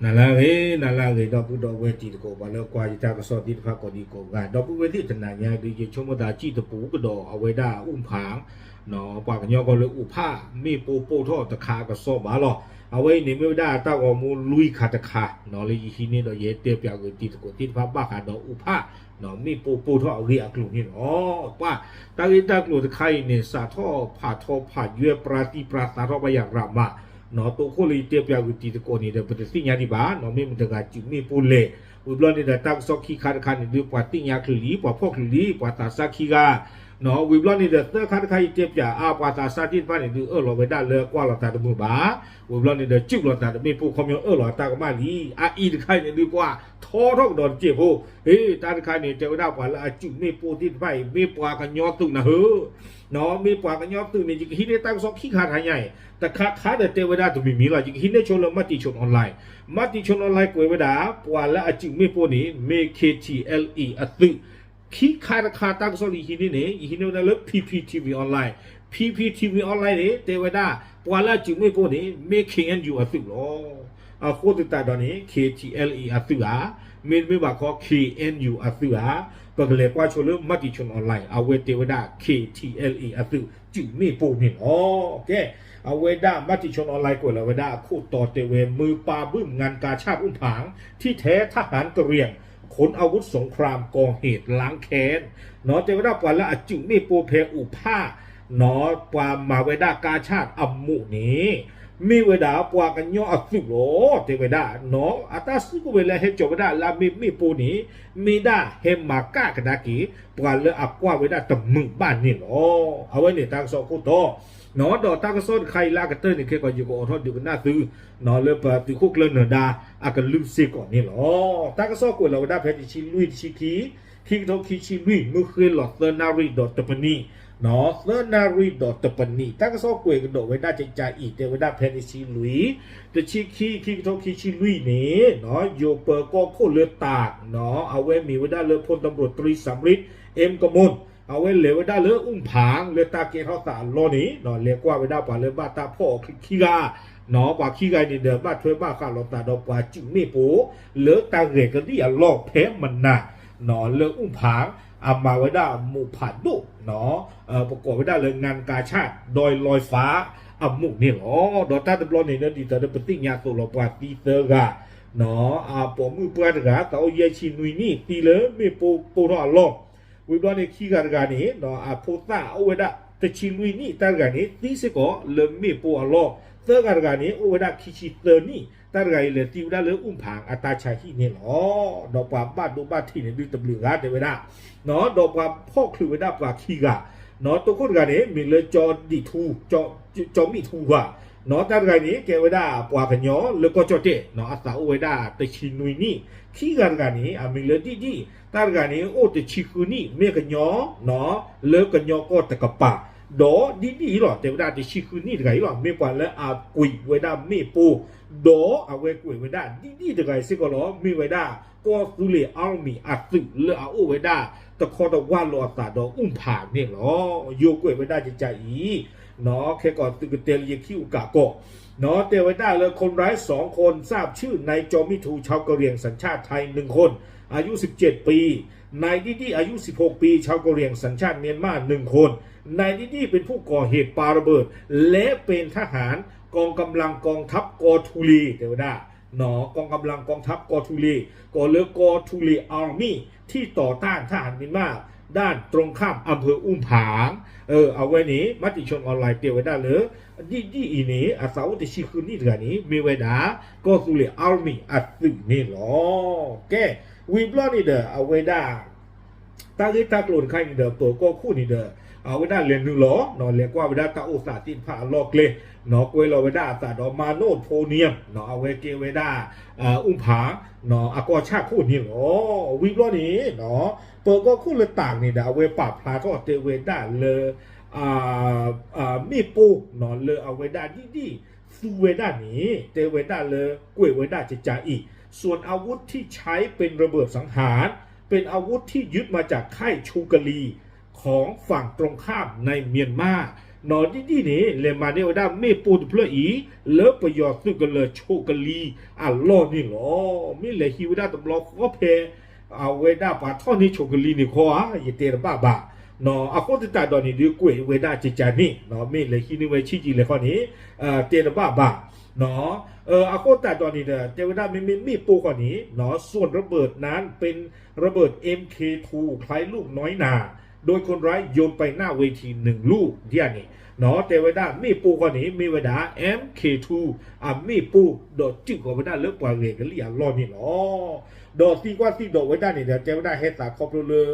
နၤလၢအဂ့ၤ နၤလၢအဂ့ၤ ဒီပုၢ်ဒီဝဲၢ်တံၤသကိး ပှၤလၢကွၢ်ယတၢ်ကစီၣ်သ့ၣ်တဖၣ်ကိးဒံကိးဂၤ ဒီပုၢ်ဝဲၢ်သ့ၣ်တနၤညါဒုး ယဆိကမိၣ်သးစံၣ်တပူၤကဒီးအဝဲဒၣ်အူၣ်ဖး ပှၤကညီကီၢ်လၢအူၣ်ဖး မ့ၣ်ပိၢ်ပိၢ်ထီၣ်တခါအကစီၣ်ဘၣ်လီၤ. အဝဲအံၤန့ၣ်မ့ၢ်ဝဲဒၣ်တၢ်ဂီၤမူလွံၢ်ခါတခါ လၢယဟံးန့ၢ်ဒီးယတဲပၠးဂ့ၤတံၤသကိးသ့ၣ်တဖၣ်ဘၣ်ဃးဒီးအူၣ်ဖး မ့ၣ်ပိၢ်ပိၢ်ထီၣ်အဂ့ၢ်အကျိၤန့ၣ်လီၤ. ပှၤတၢ်ဂ့ၢ်တၢ်ကျိၤတခါအံၤန့ၣ် စးထီၣ်ဖးထီဖးယွဲပရၤသံပရၤသးထီၣ်ဘၣ်ယၤရးမး တိခိၣ်လၢယတဲပၠးဂ့ၤတံၤသကိးန့ၣ်ဒီး ပတသ့ၣ်ညါဒံးဘၣ် မ့ၢ်မတၤတဂၤစုးမ့ၣ်ပိၢ်လဲၣ်. ဝံၤဘျီန့ၣ်ဒီး တၢ်ကစီၣ်ခံခါတခါန့ၣ်ဒုး ပှၤသ့ၣ်ညါချုးလံ ပှၤဖီၣ်ချုးလံ ပှၤသးစၢ်ခံဂၤ ဝံၤဘျီန့ၣ်ဒီး သၢခါတခါအံၤတဲပၠးအါ ပှၤသးစၢ်သ့ၣ်တဖၣ်န့ၣ်ဒုး အၢၣ်လီၤဝဲဒၣ်လၢကွၢ်လီၤသးတမုာ်ဘၣ်. ဝံၤဘျီန့ၣ်ဒီး စုးလီၤသးတမ့ၣ်ပိၢ်ခီပညီအၢၣ်လီၤအတၢ်ကမၣ်လံ. အအံၤတခါအံၤန့ၣ်ဒုး ပှၤထီထီၣ်ကဒီးတစဲးဖိ ဟ့ၣ် တၢ်တခါန့ၣ် တဲဝဲဒၣ်ပှၤလၢအစုးမ့ၣ်ပိၢ်သ့ၣ်တဖၣ်အံၤ မ့ၢ်ပှၤကညီသုးနၤဧၢ မ့ၢ်ပှၤကညီသုးန့ၣ် ယကဟံးန့ၢ်တၢ်ကစီၣ်ခံခါတခါညါအံၤ တခါခါဒီးတဲဝဲဒၣ်တမံၤမံၤလီၤ. ယကဟံးန့ၢ်ဆိလၢ Matichon Online, Matichon Online ကွဲးဝဲဒၣ် ပှၤလၢအစုးမ့ၣ်ပိၢ်န့ၣ် မ့ၢ် K T L A အသုး ခံခါတခါတၢ်ကစီၣ်လၢယဟံးန့ၢ်န့ၣ် ယဟံးန့ၢ်ဝဲဒၣ်လၢ P P T V Online, P P T V Online န့ၣ် တဲဝဲဒၣ် ပှၤလၢအစုးမ့ၣ်ပိၢ်န့ၣ် မ့ၢ် K N U အသုးလီၤ. အဃိသတးဒီးန့ၣ် K T L A အသုးဧါ, မ့တမ့ၢ်ဘၣ်ခီ K N U အသုးဧါ, ပကလဲၤကွၢ်ဆိလၢ Matichon Online အဝဲတဲဝဲဒၣ် K T L A အသုးစုးမ့ၣ်ပိၢ်န့ၣ်လီၤ. ကဲ အဝဲဒၣ် Matichon Online ကွဲးလီၤဝဲဒၣ်အခိၣ်တီတဲဝဲ มือปราบหมึกงานกาชาดอุ้มผาง ที่แท้ทหารกะเหรี่ยง ขนอาวุธสงครามก่อเหตุล้างแค้น တဲဝဲဒၣ်ပှၤလၢအစုးမ့ၣ်ပိၢ်ဖဲအူၣ်ဖး ပှၤမၤဝဲဒၣ်ကါဆၣ်အမူးန့ၣ် မ့ၢ်ဝဲဒၣ်ပှၤကညီအသုးလီၤ တဲဝဲဒၣ် အတၢ်စုကဝဲၤလၢဟဲကၠီၤဝဲဒၣ်လၢအမ့ၢ်မ့ၣ်ပိၢ်န့ၣ် မ့ၢ်ဒၣ်ဟဲမၤကၣ်ကဒါက့ၤ ပှၤလၢအကွၢ်ဝဲဒၣ်တမုာ်ဘၣ်န့ၣ်လီၤ. အဝဲန့ၣ်တၢ်ကစီၣ်ခိၣ်တီ ဒီးတၢ်ကစီၣ်တခါအံၤလၢအကတၢၢ်န့ၣ် ခဲကီးယကအိးထီၣ်ဒုးကနၣ်သု လၢပသုးခိၣ်ကျၢၢ်နၢၤဒါအကလုၢ်စ့ၢ်ကီးန့ၣ်လီၤ. တၢ်ကစီၣ်ကွဲးလီၤဝဲဒၣ်ဖဲတဆံလွံၢ်တဆံခံ ခံကထိခံဆံလွံၢ် မုၢ်ဃ့လီၤသၢနၣ်ရံၣ်ဒီးတပနံၣ်, သၢနၣ်ရံၣ်ဒီးတပနံၣ် တၢ်ကစီၣ်ကွဲးကဒီးဝဲဒၣ်ကကးအံၤ တဲဝဲဒၣ်ဖဲတဆံလွံၢ် တဆံခံ ခံကထိခံဆံလွံၢ်န့ၣ် ယိၤပၢၤကီၢ်ခိၣ်လၢတၢ် အဝဲမ့ၢ်ဝဲဒၣ်လၢ พลตำรวจตรีสำริท เอ็มกมล အဝဲလဲၤဝဲဒၣ်လၢအူၣ်ဖၢင် လၢတၢ်ကဲထီၣ်သးအလီၢ်န့ၣ် လဲၤကွၢ်ဝဲဒၣ်ပှၤလၢဘၣ်တၢ်ဖီၣ်အီၤခံဂၤ, ပှၤခံဂၤအံၤန့ၣ်ဒီး ဘၣ်ထွဲဘၣ်ဃးလိာ်သးဒီးပှၤစုးမ့ၣ်ပိၢ် လၢတၢ်ဂဲၤကလံၣ်အလီၢ်ဖဲမနၤ လၢအူၣ်ဖၢင် အမၤဝဲဒၣ်မိၢ်ဖးဒိၣ် ပကိးဝဲဒၣ်လၢ งานกาชาดดอยลอยฟ้า အမူးန့ၣ်လီၤ. ဒီးတၢ်တဘျီန့ၣ် ဒ်သိးဒီးပသ့ၣ်ညါသိးလီၤ ပှၤသံသၢဂၤ အပိာ်မုၣ်ပှၢ်တဂၤ သးအိၣ်ယဲၢ်ဆံနွံနံၣ် သံလၢမ့ၣ်ပိၢ်ပိၢ်ထီၣ်အလီၢ်, ဝံၤဘျီန့ၣ် ခံဂၤတဂၤန့ၣ် အဖိသၣ်အိၣ်ဝဲဒၣ်တဆံလွံၢ်နံၣ် တၢ်တဂၤန့ၣ် သံစ့ၢ်ကီးလၢမ့ၣ်ပိၢ်အလီၢ်, သၢဂၤတဂၤန့ၣ် အိၣ်ဝဲဒၣ်ခံဆံသၢနံၣ် တၢ်တဂၤအံၤလဲၤသံဝဲဒၣ်လၢအူၣ်ဖၢင်အတၢ်ဆါဟံၣ်န့ၣ်လီၤ. ဒီးပှၤဘၣ်ဒိဘၣ်ထံးန့ၣ်ဒုးတဘျုးဂၤတဲဝဲဒၣ် ဒီးပှၤဖီၣ်ချုးဝဲဒၣ်ပှၤခံဂၤ, တိခိၣ်တဂၤန့ၣ် မ့ၢ်လၢကၠီဒံၣ်ထူ, ကၠီမံၣ်ထူဧါ, တၢ်တဂၤန့ၣ် ကဲဝဲဒၣ်ပှၤကညီလၢကီၢ်ကၠီၣ်တဲၣ် အသးအိၣ်ဝဲဒၣ်တဆံနွံနံၣ်, ခံဂၤတဂၤန့ၣ် အမံၤလၢဒံၣ်ဒံၣ်, တၢ်တဂၤန့ၣ် အိၣ်တဆံဃုနံၣ် မ့ၢ်ကညီ လၢကညီကီၢ်တကပၤ, ဒီးဒံၣ်ဒံၣ်အံၤလီၤ တဲဝဲဒၣ်တဆံဃုနံၣ်တဂၤအံၤလီၤ မ့ၢ်ပှၤလၢအကွံာ်ဝဲဒၣ်မ့ၣ်ပိၢ်, ဒီးအဝဲကွဲးဝဲဒၣ်ဒံၣ်ဒံၣ်တဂၤအံၤစ့ၢ်ကီးလီၤ မ့ၢ်ဝဲဒၣ် ကီၢ်သူလ့ၤ Army အသုးလၢအအိၣ်ဝဲဒၣ်တခီတဝၢ်လိာ်အသးဒီးအူၣ်ဖၢင်န့ၣ်လီၤ. ယိၤကွဲးဝဲဒၣ်ကကးအံၤ ခဲကီးသုကတဲလၢယခံအိၣ်ကးကီး, တဲဝဲဒၣ်လၢ คนร้ายสองคน ทราบชื่อ นายจอมิถู ชาวกะเหรี่ยง สัญชาติไทย หนึ่งคน อายุ สิบเจ็ด ปี นายดิดี้ อายุ สิบหก ปี ชาวกะเหรี่ยง สัญชาติเมียนมา หนึ่ง คน นายดิดี้ เป็นผู้ก่อเหตุปาระเบิด และเป็นทหารกองกำลังกองทัพกอทูเล တဲဝဲဒၣ် กองกำลังกองทัพกอทูเล ကိးလၢ กอทูเล Army ที่ต่อต้านทหารเมียนมา ด้านตรงข้ามอำเภออุ้มผาง အဝဲန့ၣ် มติชนออนไลน์ တဲဝဲဒၣ်လၢ ဒံၣ်ဒံၣ်အံၤန့ၣ် အသးအိၣ်တဆံဃုနံၣ်တဂၤန့ၣ် မ့ၢ်ဝဲဒၣ် ကီၢ်သူလ့ၤ Army အသုးန့ၣ်လီၤ. ကဲ ဝံၤဘျီန့ၣ်ဒီး အဝဲဒၣ် တၢ်ဂ့ၢ်တၢ်ကျိၤတခါအံၤန့ၣ်ဒီး ပၢၤကီၢ်ခိၣ်န့ၣ်ဒီး အဝဲဒၣ်လဲၤနုာ်လီၤ လဲၤကွၢ်ဝဲဒၣ်တၢ်အိၣ်သးသ့ၣ်တဖၣ်အလီၢ်ကျဲ ကွဲးလီၤဝဲဒၣ်အသးဒီး มาโนช โพธิ์เนียม အဝဲကဲဝဲဒၣ် အူၣ်ဖၢင် အကီၢ်ဆၣ်ခိၣ်န့ၣ်လီၤ. ဝံၤဘျီန့ၣ် ပၢၤကီၢ်ခိၣ်လၢတၢ်န့ၣ်ဒီး အဝဲပာ်ဖျါထီၣ်တဲဝဲဒၣ်လၢ မ့ၣ်ပိၢ်လၢအဝဲဒၣ်ဒံၣ်ဒံၣ်သူဝဲဒၣ်န့ၣ် တဲဝဲဒၣ်လၢကွဲးဝဲဒၣ်ကကးအံၤ ส่วนอาวุธที่ใช้เป็นระเบิดสังหาร เป็นอาวุธที่ยึดมาจากค่ายชูกะลีของฝั่งตรงข้ามในเมียนมา နီၢ်ဒ်ဒ်န့ၣ် လဲၤမၤန့ၢ်ဝဲဒၣ်မ့ၣ်ပိၢ်တဖျၢၣ်အံၤ လၢပယီၤသုးကလၢၤဆိးကလံၤအလီၢ်န့ၣ်လီၤ. မ့ၢ်လဲၤဟံးဝဲဒၣ်တဘျီဃီဖဲ အဝဲဒၣ်ပှၤထီၣ်န့ၢ်ဆိးကလံၤန့ၣ်ခီဧါ ယတဲတဘၣ်ဘၣ်. အဃိသတးဒီးန့ၣ်ဒုးကွဲးဝဲဒၣ်ကကန့ၣ် မ့ၢ်လဲၤဟံးန့ၢ်ဝဲဆံးကံလဲၤခီန့ၣ် တဲတဘၣ်ဘၣ်. အဃိသတးဒီးန့ၣ်ဒီး တဲဝဲဒၣ်မ့မ့ၢ်မ့ၣ်ပိၢ်ဃီန့ၣ် ส่วนระเบิดนั้นเป็นระเบิด เอ็มเคทู คล้ายลูกน้อยนา โดยคนร้ายโยนไปหน้าเวทีหนึ่งลูก ဒ်န့ၣ် တဲဝဲဒၣ်မ့ၣ်ပိၢ်ဃီန့ၣ် မ့ၢ်ဝဲဒၣ် เอ็มเคทู အမ့ၣ်ပိၢ် ဒီးစုးဃီၤဝဲဒၣ်လၢပှၤဂဲၤကလံၣ်အလီၢ်န့ၣ်လီၤ. ဒီးသံကွၢ်သံဒိးဝဲဒၣ်န့ၣ်ဒီး တဲဝဲဒၣ်ဟဲသးခီဖျိလၢ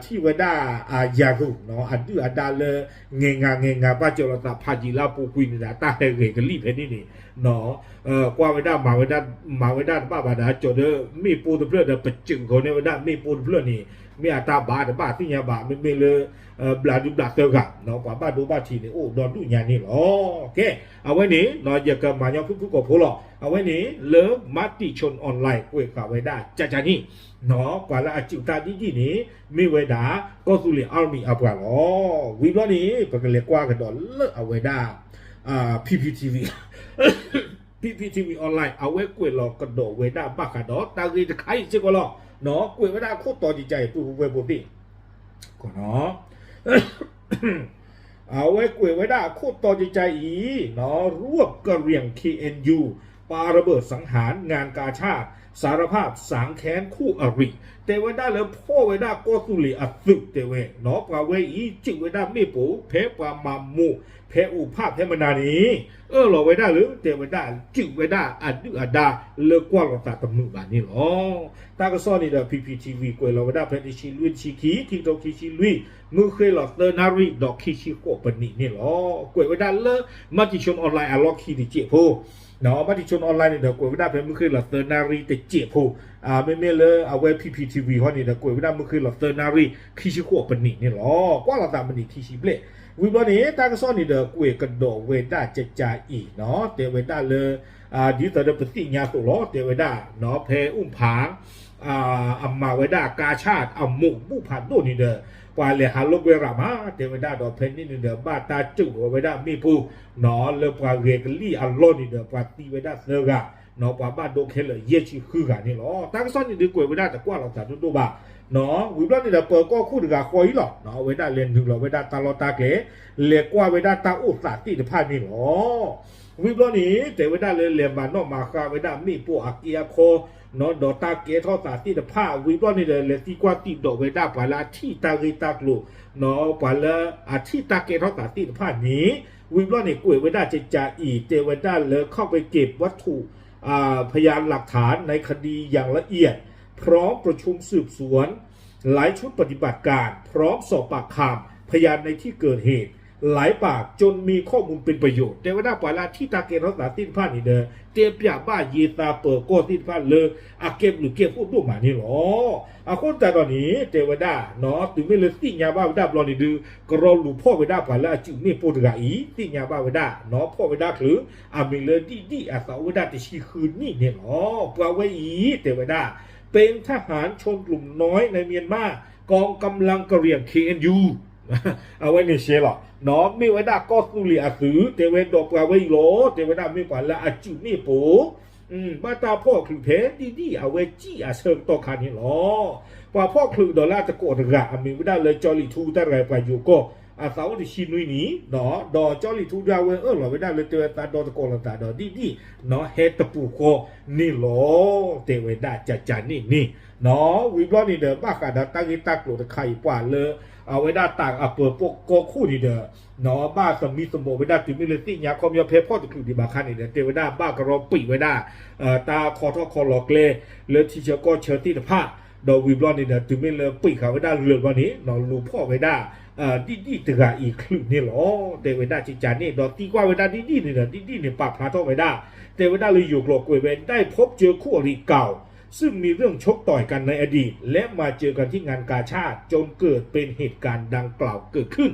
ထံၣ်ဝဲဒၣ် အယၤသူၣ် အဒုၣ်အဒါလၢ ငဲၤငါငဲၤငါဘၣ်ကၠီၤလီၤသးဖးယံာ်လၢအပူၤကွံာ်န့ၣ်ဒီး တၢ်ဟဲဂဲၤကလံၣ်ဖဲန့ၣ်န့ၣ် ကွၢ်ဝဲဒၣ် မၤဝဲဒၣ်တဘၣ်ဘၣ်ဒီး ကၠီၤဒီးမ့ၣ်ပိၢ်တဖျၢၣ်ဒီး ပစုးဃီၤန့ၢ်ဝဲဒၣ်မ့ၣ်ပိၢ်တဖျၢၣ်န့ၣ် မ့ၢ်အတၢ်ဘၣ်တဘၣ်သ့ၣ်ညါဘၣ် မ့မ့ၢ်လၢ ဘျးဒုဘျးသၢဂၤ ပှၤဘၣ်ဒိဘၣ်ထံးန့ၣ် အိၣ်ဒီဒူၣ်ညါန့ၣ်လီၤ. ကဲ အဝဲန့ၣ် ယကမၤညီဖုၣ်ဖုၣ်ကိာ်ဖိလီၤ. အဝဲန့ၣ် လၢ မၤတံၣ်ဆိၣ် online ကွဲးဃာ်ဝဲဒၣ်ကကန့ၣ် ပှၤလၢအစုးတၢ်ဒ်ဒ်န့ၣ် မ့ၢ်ဝဲဒၣ် ကီၢ်သူလ့ၤ Army အပှၤလီၤ. ဝံၤဘျီန့ၣ် ပကလဲၤကွၢ်ကဒီးလၢအဝဲဒၣ် PPTV PPTV online အဝဲကွဲးလီၤကဒီးဝဲဒၣ်ဘၣ်ဃးဒီးတၢ်ဂ့ၢ်တခါအံၤစ့ၢ်ကီးလီၤ. ကွဲးဝဲဒၣ်အခိၣ်တီကကအံၤ ပုၢ်ဖိဝဲၢ်ဖိသ့ၣ် အဝဲကွဲးဝဲဒၣ်အခိၣ်တီကကအံၤ ร่วมกะเหรี่ยง เคเอ็นยู ปาระเบิดสังหารงานกาชาด สารภาพสางแค้นคู่อริ တဲဝဲဒၣ်လၢဖီၣ်ဝဲဒၣ်ကီၢ်သူလ့ၤအသုးတဲဝဲ ပှၤဝဲအံၤ စုးဝဲဒၣ်မ့ၣ်ပိၢ် ဖဲပှၤမၤမိၢ် ဖဲအိၣ်ဖးဖဲမနၤန့ၣ် အၢၣ်လီၤဝဲဒၣ်လၢ တဲဝဲဒၣ် စုးဝဲဒၣ်အဒုၣ်အဒါလၢကွၢ်လီၤသးတမုာ်ဘၣ်န့ၣ်လီၤ. တၢ်ကစီၣ်န့ၣ်ဒီး PPTV ကွဲးလီၤဝဲဒၣ်ဖဲတဆံလွံၢ်တဆံခံ ခံကထိခံဆံလွံၢ် မုၢ်ဃ့ၢ်လီၤသၢနၣ်ရံၣ် ဒီးခံဆံဃိးပနံးန့ၣ်လီၤ. ကွဲးဝဲဒၣ်လၢ မၤတံၣ်ဆိၣ် online အလီၢ်ခံတစဲးဖိ မၤတံၣ်ဆိၣ် online န့ၣ်ဒီး ကွဲးဝဲဒၣ်ဖဲမုၢ်ဃ့ၢ်လီၤသၢနၣ်ရံၣ်တစဲးဖိ မ့မ့ၢ်လၢအဝဲ PPTV ဟီန့ၣ်ဒီး ကွဲးဝဲဒၣ်မုၢ်ဃ့ၢ်လီၤသၢနၣ်ရံၣ် ခံဆံဃိးပနံးန့ၣ်လီၤ. ကွၢ်လီၤသးမနံၤခံဆံဘျဲၣ် ဝံၤဘျီန့ၣ် တၢ်ကစီၣ်န့ၣ်ဒီး ကွဲးကဒီးဝဲဒၣ်ကကအံၤ တဲဝဲဒၣ်လၢ ဒ်သိးဒီးပသ့ၣ်ညါအသိးလီၤ တဲဝဲဒၣ် ဖဲအူၣ်ဖး အမၤဝဲဒၣ်ကါဆၣ်အမိၢ်ဘူၣ်ဖးဒိၣ်န့ၣ်ဒီး ပှၤလဲၤဟးလိာ်ကွဲရၤမး တဲဝဲဒၣ်ဒီး ဖဲန့ၣ်န့ၣ်ဒီး ဘၣ်တၢ်စုးဃီၤဝဲဒၣ်မ့ၣ်ပိၢ် လၢပှၤဂဲၤကလံၣ်အလီၢ်န့ၣ်ဒီး ပှၤသံဝဲဒၣ်သၢဂၤ ပှၤဘၣ်ဒိခဲလၢာ်ယဲၢ်ဆံဃုဂၤန့ၣ်လီၤ. တၢ်ကစီၣ်န့ၣ်ဒုးကွဲးဝဲဒၣ်တကွၢ်လီၤသးဒိၣ်ဒိၣ်ဘၣ် ဝံၤဘျီန့ၣ်ဒီး ပၢၤကီၢ်ခိၣ်တဂၤဃီအံၤလီၤ အဝဲဒၣ်လဲၤနုာ်လီၤဝဲဒၣ်တၢ်လီၢ်တၢ်ကျဲ လဲၤကွၢ်ဝဲဒၣ်တၢ်အိၣ်သးသ့ၣ်တဖၣ်န့ၣ်လီၤ. ဝံၤဘျီန့ၣ် တဲဝဲဒၣ်လၢလဲၤမၤနီၣ်မၤဃါဝဲဒၣ်မ့ၣ်ပိၢ်အက့အခီ ဒီးတၢ်ကဲထီၣ်သးသ့ၣ်တဖၣ် ဝံၤဘျီန့ၣ်ဒီး လဲၤသံကွၢ်သံဒိးဝဲဒၣ်ပှၤလၢအထံၣ်တၢ်ဂ့ၢ်တၢ်ကျိၤ ပှၤလၢအထံၣ်တၢ်ကဲထီၣ်သးသ့ၣ်တဖၣ်န့ၣ် ဝံၤဘျီန့ၣ် ကွဲးဝဲဒၣ်ကကအံၤ တဲဝဲဒၣ်လၢ เข้าไปเก็บวัตถุ พยานหลักฐานในคดีอย่างละเอียด พร้อมประชุมสืบสวนหลายชุดปฏิบัติการ พร้อมสอบปากคำพยานในที่เกิดเหตุหลายปาก จนมีข้อมูลเป็นประโยชน์ တဲဝဲဒၣ်ပှၤလၢအထံၣ်တၢ်ကဲထီၣ်သးသ့ၣ်တဖၣ်န့ၣ်ဒီး တဲပၠးဘၣ်ယ့သးပၢၤကီၢ်သ့ၣ်တဖၣ်လၢ အကဲဘျုးကဲဖှိၣ်ဒိၣ်မးန့ၣ်လီၤ. အဃိသတးဒီးန့ၣ် တဲဝဲဒၣ် တုၤမ့ၢ်လၢသ့ၣ်ညါဘၣ်ဝဲဒၣ်ဘျီန့ၣ်ဒုး ကရီလူၤဖီၣ်ဝဲဒၣ်ပှၤလၢအစုးမ့ၣ်ပိၢ်တဂၤအံၤ သ့ၣ်ညါဘၣ်ဝဲဒၣ် ဖီၣ်ဝဲဒၣ်ချုး အမံၤလၢဒံၣ်ဒံၣ် အသးအိၣ်ဝဲဒၣ်တဆံဃုနံၣ်န့ၣ်လီၤ. ပှၤဝဲအံၤ တဲဝဲဒၣ် เป็นทหารชนกลุ่มน้อยในเมียนมา กองกำลังกะเหรี่ยง เคเอ็นยู အဝဲန့ၣ်ရှဲလီၤ မ့ၢ်ဝဲဒၣ်ကီၢ်သူလ့ၤအသုး တဲဝဲဒီးပှၤဝဲအံၤလီၤ တဲဝဲဒၣ်မ့ၢ်ပှၤလၢအစုးမ့ၣ်ပိၢ် ဘၣ်တၢ်ဖီၣ်ချုးဖဲဒံၣ်ဒံၣ် အဝဲစံၣ်အဆၢကတီၢ်ခါန့ၣ်လီၤ. ပှၤဖီၣ်ချုးဒီးလၢအတကိးတဂၤ အမံၤဝဲဒၣ်လၢ ကၠီလံာ်ထူ တၢ်တဂၤပှၤယိၤကီၢ် အသးအိၣ်တဆံနွံနံၣ် ဒီးကၠီလံာ်ထူဒၣ်ဝဲအၢၣ်လီၤဝဲဒၣ်လၢတဲဝဲသးဒီသကိးလိာ်သးဒီးဒံၣ်ဒံၣ် ဟဲတပူၤဃီန့ၣ်လီၤ တဲဝဲဒၣ်ကကန့ၣ်န့ၣ် ဝံၤဘျီန့ၣ်ဒီး ဘၣ်ဃးဒီးတၢ်ဂ့ၢ်တၢ်ကျိၤတခါအံၤ ပှၤလၢ အဝဲဒၣ်တၢ်အပၢၤကီၢ်ခိၣ်န့ၣ်ဒီး ဘၣ်သမံသမိးဝဲဒၣ်တုၤမ့ၢ်လၢသ့ၣ်ညါခီပညီဖဲဖီၣ်တချုးဒံးဘၣ်ခါန့ၣ်ဒီး တဲဝဲဒၣ်ဘၣ်ကရီပံာ်ဝဲဒၣ် တၢ်ခီထီၣ်ခီလီၤကျဲ လၢထံဆၢကီၢ်ဆၢသ့ၣ်တဖၣ် ဒီးဝံၤဘျီန့ၣ်ဒီး တုၤမ့ၢ်လၢပံာ်ဃာ်ဝဲဒၣ်လၢာ်ဘျီန့ၣ် လူၤဖီၣ်ဝဲဒၣ် ဒံၣ်ဒံၣ်တဂၤအံၤချုးန့ၣ်လီၤ တဲဝဲဒၣ်ကကန့ၣ် ဒီးသံကွၢ်ဝဲဒၣ်ဒံၣ်ဒံၣ်န့ၣ်ဒီး ဒံၣ်ဒံၣ်န့ၣ် ပာ်ဖျါထီၣ်ဝဲဒၣ် တဲဝဲဒၣ်လၢယိၤကျိာ်ကွဲးဝဲ ได้พบเจอคู่อริเก่า ซึ่งมีเรื่องชกต่อยกันในอดีตและมาเจอกันที่งานกาชาด จนเกิดเป็นเหตุการณ์ดังกล่าวเกิดขึ้น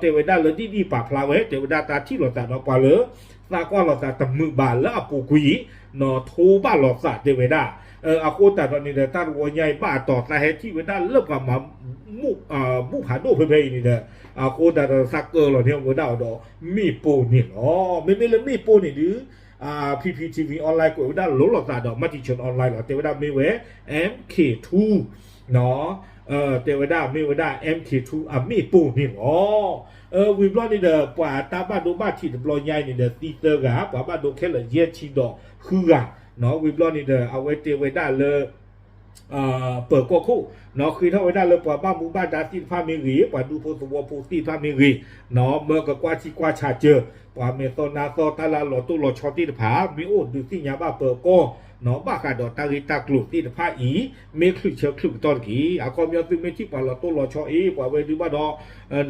တဲဝဲဒၣ်လၢဒံၣ်ဒံၣ်ပာ်ဖျါဝဲ တဲဝဲဒၣ်တၢ်ထံၣ်လိာ်သးဒီးပှၤလၢ သးကွၢ်လိာ်သးတမုာ်ဘၣ်လၢအပူၤကွံာ် ထိဘၣ်လိာ်သးတဲဝဲဒၣ် အဃိသတးဒီးန့ၣ်ဒီး တၢ်တဝီညါအံၤဘၣ်အတီၤ သးဟဲထံၣ်ဝဲဒၣ်လၢပှၤမၤ ဘူၣ်ဖးဒိၣ်ဖဲဖဲအံၤန့ၣ်ဒီး အဃိသတးဒီးသးကၢၢ်လီၤန့ၢ်ဝဲဒၣ်အီၤဒီးမ့ၣ်ပိၢ်န့ၣ်လီၤ. မ့မ့ၢ်လၢမ့ၣ်ပိၢ်န့ၣ်ဒုး PPTV online ကွဲးဝဲဒၣ်လိၤလိာ်သးဒီး Matichon online လီၤ. တဲဝဲဒၣ်မ့ၢ်ဝဲ MK two တဲဝဲဒၣ်မ့ၢ်ဝဲဒၣ် MK two အမ့ၣ်ပိၢ်န့ၣ်လီၤ. ဝံၤဘျီန့ၣ်ဒီး ပှၤတၢ်ဘၣ်ဒိဘၣ်ထံးတဘျီညါအံၤန့ၣ်ဒီး သံသၢဂၤ ပှၤဘၣ်ဒိခဲလၢာ်ယဲၢ်ဆံဒီးဃုဂၤ, ဝံၤဘျီန့ၣ်ဒီး အဝဲတဲဝဲဒၣ်လၢ ပၢၤကီၢ်ခိၣ် ဃ့ထီၣ်ဝဲဒၣ်လၢပှၤဘၣ်မူဘၣ်ဒါသ့ၣ်တဖၣ်မ့ၢ်ဂ့ၤ, ပှၤဒူဖိသဝီဖိသ့ၣ်တဖၣ်မ့ၢ်ဂ့ၤ, မၢကကွၢ်ထံကွၢ်ဆးစၢၤ ပှၤမဲာ်သီနါသီတၢ်လၢလီၤတိၢ်လီၤဆီသ့ၣ်တဖၣ် မ့ၢ်အိၣ်ဒုးသ့ၣ်ညါဘၣ်ပၢၤကီၢ် ဘၣ်ဃးဒီးတၢ်ဂ့ၢ်တၢ်ကျိၤသ့ၣ်တဖၣ်အံၤ မ့ၢ်ချုးဆၢချုးကတီၢ်တက့ၢ်. အခီပညီသုမ့ၢ်ထံၣ်ပှၤလီၤတိၢ်လီၤဆီအံၤ ပှၤဝဲဒုးဘၣ်ဒီး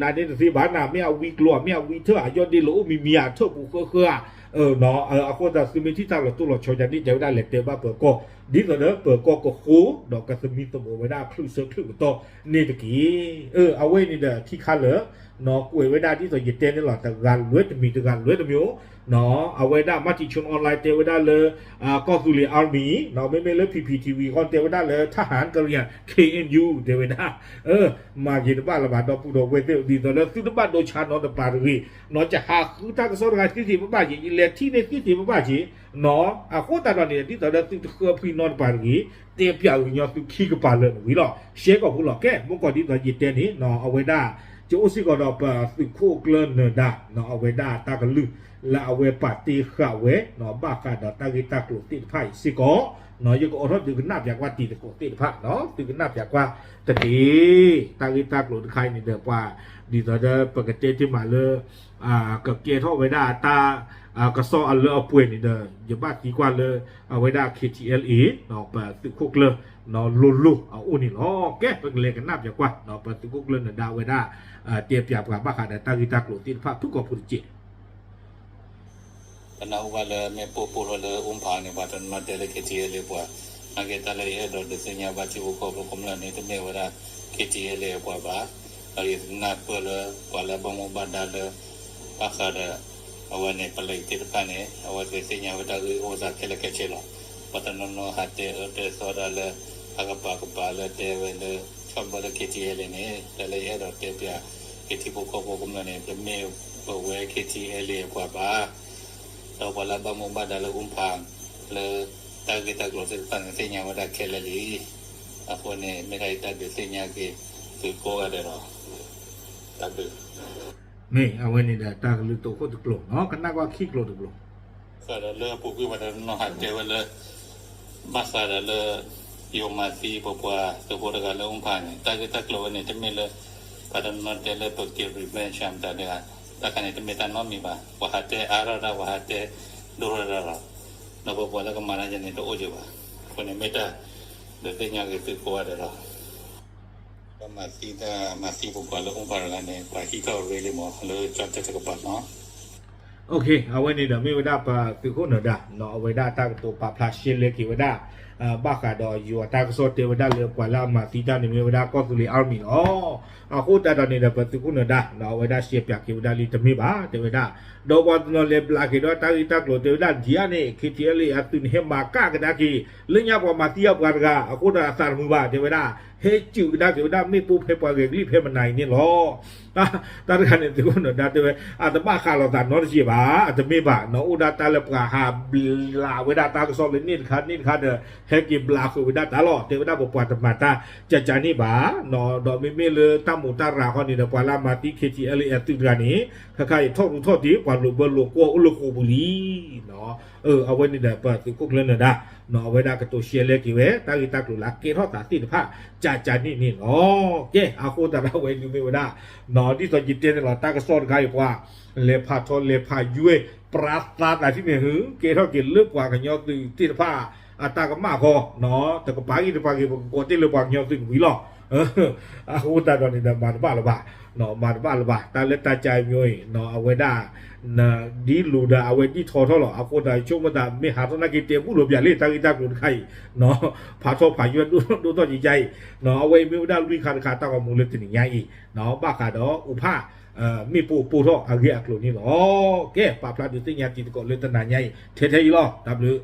နၤန့ၣ်တသ့ဘၣ်နၤ မ့ၢ်အဝံကျိၤ မ့ၢ်အဝံထၢၣ် အယီၢ်ဒ့လီၤအိၣ်မံၤမံၤ အထၢၣ်ပူၤဃၢဃၢဧါ အဃိသတးသုမ့ၢ်ထံၣ်တၢ်လီၤတိၢ်လီၤဆီယၤန့ၣ် တဲဝဲဒၣ်လဲၤတဲဘၣ်ပၢၤကီၢ် ဒ်သိးဒီးပၢၤကီၢ်ကဃိ ဒီးကသမံသမိးဝဲဒၣ်ချုးဆၢချုးကတီၢ်န့ၣ်တက့ၢ်. အဝဲအံၤန့ၣ်ဒီး ထံခါလၢာ် ကွဲးဝဲဒၣ်ဒ်သိးယတဲန့ၣ်လီၤ တဂၤလွဲတမံၤ တဂၤလွဲတမံၤအိၣ် အဝဲဒၣ် Matichon online တဲဝဲဒၣ်လၢ ကီၢ်သူလ့ၤ army မ့မ့ၢ်လၢ PPTV ဃီတဲဝဲဒၣ်လၢ ထဟၣ်ကရံၣ်ယၣ် KNU တဲဝဲဒၣ် မၤက့ၤတဘၣ်လၢၤဘၣ် ဒီပုၢ်ဒီဝဲၢ်သ့ၣ် ဒ်သိးလၢသုတဘၣ်ဒိဆါနီတပၤတဂ့ၤ, နီၢ်ကဟးဃုတၢ်ကစီၣ်တဂၤသုသ့ၣ်ဘၣ်ဘၣ်က့ၤ ယလဲၤထံၣ်န့ၢ်သုသ့ၣ်ဘၣ်ဘၣ်က့ၤ, အဃိသတးဒီးန့ၣ် ဒ်သိးလၢသုတဃၢဖှံနီတပၤတဂ့ၤ, တဲပၠးကညီသုခံကပၤလၢာ်န့ၣ်ဝံၤလီၤ. ရှဲကီၢ်ဖိလီၤ ကဲ မ့ၢ်ကီၢ်ဒ်သိးယတဲန့ၣ် အဝဲဒၣ် ကအိၣ်စ့ၢ်ကီးဒီးပသုးခိၣ်ကျၢၢ်နၢၤဒါ အဝဲဒၣ်တၢ်ကလုၢ် လၢအဝဲပာ်တ့ၢ်ဃာ်ဝဲ ဘၣ်ဃးဒီးတၢ်ဂ့ၢ်တၢ်ကျိၤသ့ၣ်တဖၣ်အံၤစ့ၢ်ကီး, ယကအိးထီၣ်ဒုးကနၣ်ပၠးကွၢ်တံၤသကိးသ့ၣ်တဖၣ်, သုကနၣ်ပၠးကွၢ်တက့ၢ်. တၢ်ဂ့ၢ်တၢ်ကျိၤတခါအံၤန့ၣ်ဒီးပှၤ ဒ်သိးဒီးပကတဲတ့ၢ်မးလၢ ကကဲထီၣ်ဝဲဒၣ်တၢ် ကစီၣ်အလၢအပှဲၤန့ၣ်ဒီး ယဘၣ်သံကွၢ်လၢ အဝဲဒၣ် KTLA ပသုးခိၣ်ကျၢၢ် လိၤလိၤအအိၣ်န့ၣ်လီၤ. ကဲ ပကလဲၤကနၣ်ပၠးကွၢ် ပသုးခိၣ်ကျၢၢ်နၢၤဒါဝဲဒၣ် တဲပၠးပှၤဘၣ်ဃးဒီးတၢ်ဂ့ၢ်တၢ်ကျိၤသ့ၣ်တဖၣ် ဖုၣ်ကိာ်ဖိတစဲး ပနၢ်ဟူဘၣ်လၢမ့ၣ်ပိၢ်ပိၢ်ထီၣ်လၢအူဖၣ်န့ၣ် ပှၤတနီၤတဲလၢ KTLA ပှၤ နာ်က့တၢ်လၢယအဲၣ်ဒိးဒုးသ့ၣ်ညါဘၣ်ထံဖိကီၢ်ဖိကမျၢၢ်န့ၣ် တမ့ၢ်ဝဲဒၣ် KTLA အပှၤဘၣ်. ဒီးယနၢ်ပၢၢ်လၢပှၤလၢအဘၣ်မူဘၣ်ဒါလၢ ဘၣ်ဃးဒီး အဝဲန့ၣ် ပလံးသ့ၣ်တဖၣ်န့ၣ် အဝဲသ့ၣ်သ့ၣ်ညါဝဲတၢ်ဂ့ၢ်အိၣ်သးခဲလၢာ်ခဲဆ့လီၤ. ပှၤတနီၤနီၤဟးတဲအၢတဲသီဒၣ်လၢ အကပၤကပၤလၢတဲဝဲလၢ ဆီၣ်ဘၢလၢ KTLA န့ၣ် တၢ်လၢယအဲၣ်ဒိးတဲပၠး က့ၤထံဖိကီၢ်ဖိကမျၢၢ်န့ၣ် တမ့ၢ်ပဝဲ KTLA အပှၤဘၣ်. ဒီးပှၤလၢအဘၣ်မူဘၣ်ဒါလၢအူဖၣ် လၢတၢ်ဂ့ၢ်တၢ်ကျိၤသ့ၣ်တဖၣ်န့ၣ် သ့ၣ်ညါဝဲဒၣ်ခဲလၢာ်လံ. အဃိန့ၣ် မ့ၢ်ဒၣ်ယတၢ်ဒုးသ့ၣ်ညါက့ၤသုကိးဂၤဒဲးလီၤ. တၢ်ဘျုး မ့ၢ်အဝဲန့ၣ်ဒီးတၢ်ကလုၢ်တိာ်ခိၣ်တကျိၤနီၤ ကနၣ်ကွၢ်ခံကျိၤတကျိၤ ဃးဒီးလၢအပူၤကွံာ်ပှၤတနီၤဟးတဲဝဲလၢ ဘၣ်ဃးဒီးလၢ ယိၤမၤသံပပှၤသုးဖိတဂၤလၢအူဖၣ်န့ၣ် တၢ်ဂ့ၢ်တၢ်ကျိၤဝဲန့ၣ် တမ့ၢ်လၢ ပှၤတနီၤတဲလၢပက့ၤ revenge မတၤတဂၤ တၢ်ခါန့ၣ် တမ့ၢ်တၢ်နီတမံၤဘၣ်. ပှၤဟးတဲအါထီၣ်တၢ် ပှၤဟးတဲဒိၣ်ထီၣ်တၢ်လီၤ. ဒီးပပှၤလၢကမၤတၢ်ယဲန့ၣ် တအိၣ်ယံၤဘၣ်. အဃိန့ၣ် မ့ၢ်တၢ်ဒုးသ့ၣ်ညါက့ၤသုကိးဂၤဒဲးလီၤ. ပှၤမၤသံတၢ် မၤသံပပှၤလၢအူဖၣ်တဂၤန့ၣ် ပှၤဟံးထီၣ်ရ့လံမး လၢကၠီၣ်တဲၣ်တကပၤနီၤ အဝဲန့ၣ်ဒီးမ့ၢ်ဝဲဒၣ်ပသုးခိၣ်နၢၤဒါ အဝဲဒၣ်တၢ်ကတိၤပာ်ဖျါရှဲလဲက့ၤဝဲဒၣ် ဘၣ်ဃးဒီးယွၤတၢ်ကစီၣ်တဲဝဲဒၣ်လၢပှၤလၢအမၤသံတၢ်န့ၣ်မ့ၢ်ဝဲဒၣ်ကီၢ်သူလ့ၤ army လီၤ. အဃိသတးဒီးန့ၣ်ဒီး ပသုးခိၣ်နၢၤဒါ အဝဲဒၣ်ရှဲပၠးက့ၤဝဲဒၣ်လံတမ့ၢ်ဘၣ် တဲဝဲဒၣ် ဒီးပှၤတနီၤလဲၤဘျးက့ၤဒီးတၢ်ဂ့ၢ်တၢ်ကျိၤတဲဝဲဒၣ် ဒ်အံၤန့ၣ် KTLA အသုးန့ၣ်ဟဲမၤကၣ်ကဒါက့ၤ လၢညါပှၤမၤသံအပှၤတဂၤ အဃိဒီးအသးတမုာ်ဘၣ် တဲဝဲဒၣ် ဟဲစူးကဒါက့ၤဝဲဒၣ်မ့ၣ်ပိၢ်ဖဲပှၤဂဲၤကလံၣ်ဖဲမနၤအံၤန့ၣ်လီၤ. တၢ်တခါန့ၣ် သုးခိၣ်နၢၤဒါတဲဝဲ အတဘၣ်ဃးလိာ်သးနီတစဲးဘၣ် အတမ့ၢ်ဘၣ် နီၢ်အိၣ်ဒၣ်တၢ်လၢပှၤဟးဘျးဝဲဒၣ်တၢ်ကစီၣ်လၢန့ၣ်တခါန့ၣ်တခါဒီး ဟဲက့ၤဘျးဃုာ်ဝဲဒၣ်တၢ်လီၤ တဲဝဲဒၣ်ပပှၤတမၤတၢ်ကကန့ၣ်ဘၣ် ဒီးမ့မ့ၢ်လၢတၢ်မူးတၢ်ရၤဃီန့ၣ်ဒီး ပှၤလၢအမၤသံ KTLA အသုးတဂၤန့ၣ် ခါခါအံၤထီၣ်ရူးထီၣ်တ့ၢ် ပှၤလိာ်ဘၢလိာ်ကွီၢ်အိၣ်လၢဃိာ်ပူၤလံ အဝဲန့ၣ်ဒီးပသုးခိၣ်ကျၢၢ်နၢၤဒါ အဝဲဒၣ်ကတိၤရှဲလဲက့ၤဝဲ တၢ်ဂ့ၢ်တၢ်ကျိၤလၢအကဲထီၣ်သးသ့ၣ်တဖၣ် ကကန့ၣ်န့ၣ်လီၤ. ကဲ အဃိသတးဒီးဝဲဒုးမ့ၢ်ဝဲဒၣ် ဒ်သိးယတဲန့ၣ်လီၤ တၢ်ကစီၣ်တခါအံၤပှၤ လဲၤဖးထီလဲၤဖးယွဲၢ် ပြးသးသးထံၣ်န့ၣ် ဟု ကဲထီၣ်က့ၤလၢပှၤကညီသုးသ့ၣ်တဖၣ် အတၢ်ကမၣ်ဃီ တကပၤဂ့ၤတကပၤဂ့ၤ ပကကိးတ့ၢ်လၢပှၤကညီသုးန့ၣ်ဝံၤလီၤ. အဃိသတးဒီးန့ၣ်ဒီး မၤတဘၣ်လၢၤဘၣ် မၤတဘၣ်လၢၤဘၣ် တၢ်လၢတၢ်ကါအံၤမ့ၢ်အံၤ အဝဲဒၣ် ဒ်လူၤဒီးအဝဲဒ်ထီထီၣ်လီၤ. အဃိသတးဆိကမိၣ်သး မ့ၢ်ဟးထီၣ်နာ်က့တဲဘူၣ်လိာ်ပၠးလံ တၢ်ဂ့ၢ်တၢ်ကျိၤတခါအံၤ ဖးထီဖးယွဲၢ်ဒိၣ်ထီၣ်ဒိၣ်ထီၣ်ယံာ်ယံာ်အံၤ အဝဲအံၤမ့ၢ်ဝဲဒၣ်လွံၢ်ခါတခါတၢ်ဂီၤမူလၢတနံၤညါအံၤ ဘၣ်ဃးဒီးအူဖၣ် မ့ၣ်ပိၢ်ပိၢ်ထီၣ်အဂ့ၢ်အကျိၤန့ၣ်လီၤ. ကဲ ပာ်ဖျါဒုးသ့ၣ်ညါတံၤသကိးလၢတနၤညါအံၤ ထဲထဲအံၤလီၤ. တၢ်ဘျုး